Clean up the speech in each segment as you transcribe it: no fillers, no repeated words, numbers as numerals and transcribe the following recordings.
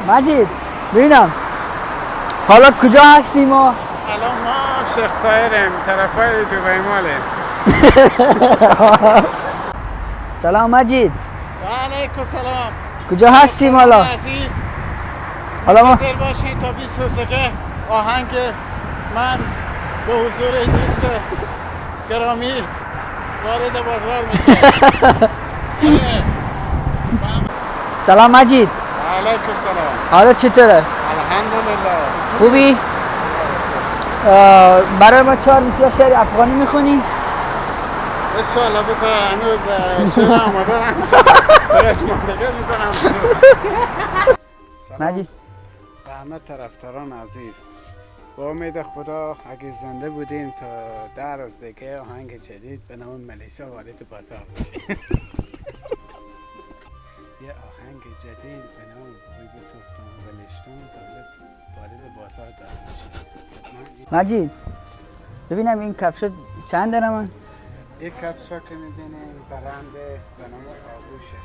مجید ببینم حالا کجا هستیم ما؟ الان ما شیخ سایریم، طرفای دبی مالیم. سلام مجید. و علیکم سلام. کجا هستیم حالا؟ عزیز حالا ما منتظر باشین تا 20 دقیقه آهنگ من به حضور این دوست گرامی وارد بازار میشه. سلام مجید. علیکم سلام. حالت چطوره؟ الحمدلله. خوبی؟ برای ما 4 مصرع شعر افغانی میخونی؟ انشالله بذار هنوز شعر آماده نشده. میزنم. مجید به همه طرفداران عزیز، با امید خدا اگه زنده بودیم تا 10 روز دیگه آهنگ جدید به نام ملیسا وارد بازار میشه. یه آهنگ جدید به نام بوی بسوختم ولشتم تازه وارد بازار داره میشه. مجید ببینم این کفش چند درم؟ این کفش ها که میبینیم برند به نام آغوشه،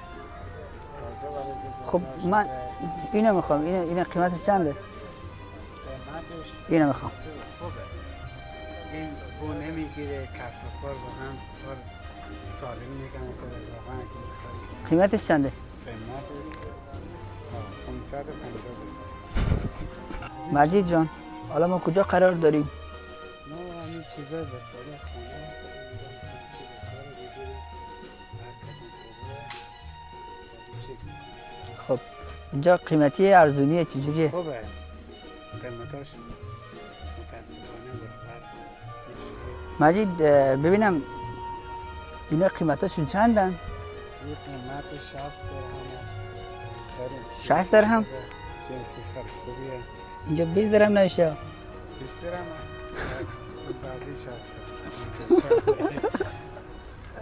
تازه وارد بازار. خب من اینو میخوام. اینو قیمتش چنده؟ قیمتش اینو میخوام. خوبه، این بو نمیگیره، کف و کار با هم کار سالم نگه میکنه. واقعا اگه میخوای. قیمتش چنده؟ قیمتش 550 دلار. مجید جان حالا ما کجا قرار داریم؟ ما همین چیزا به ساله خونه خب اینجا قیمتی ارزونیه چجوریه؟ خوبه، قیمتاش متاسفانه برابر. مجید ببینم اینا قیمتاشون چندن؟ این قیمت 60 درهمه. خیلی 60 درهم؟ جنسی خیلی خوبیه. اینجا 20 درهم نوشته. 20 درهم بعدی 60 درهم.